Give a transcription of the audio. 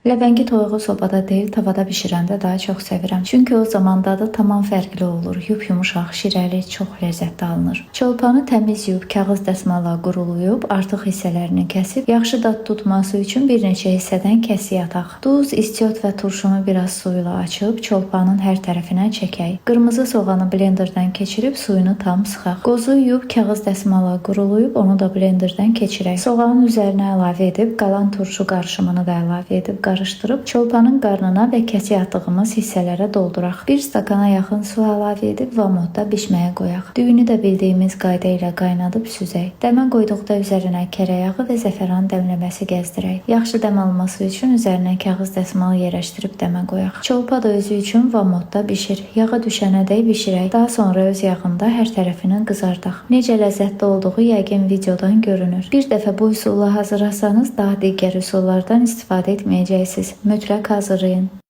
Ləvəngi toyuğu sobada deyil, tavada bişirəndə daha çox sevirəm. Çünki o zaman dadı tamam fərqli olur. Yup-yumuşaq, şirəli, çox ləzzətli alınır. Çolpanı təmiz yuyub kağız dəsmalla qurulayıb, artıq hissələrini kəsib, yaxşı dad tutması üçün bir neçə hissədən kəsik ataq. Duz, istiot və turşunu biraz suyla açıb, çolpanın hər tərəfinə çəkək. Qırmızı soğanı blenderdən keçirib suyunu tam sıxaq. Qozu yuyub kağız dəsmalla qurulayıb, onu da blenderdən keçirək. Soğanın üzərinə əlavə edib, qalan turşu qarışımını da əlavə edib qarışdırıb çolpanın qarnına və kəsik atdığımız hissələrə dolduraq. Bir stakana yaxın su əlavə edib vamotda bişməyə qoyaq. Düyünü də bildiyimiz qayda ilə qaynadıb süzək. Dəmə qoyduqda üzərinə kərə yağı və zəfəran dəmləməsi gəzdirək. Yaxşı dəm alması üçün üzərinə kağız dəsmal yerləşdirib dəmə qoyaq. Çolpa da özü üçün vamotda bişir. Yağı düşənədək bişirək. Daha sonra öz yağında hər tərəfini qızardaq. Necə ləzzətli olduğu yəqin videodan görünür. Bir dəfə bu üsulla hazırlasanız, daha digər üsullardan istifadə etməyəcəksiniz. Mütləq hazırlayın.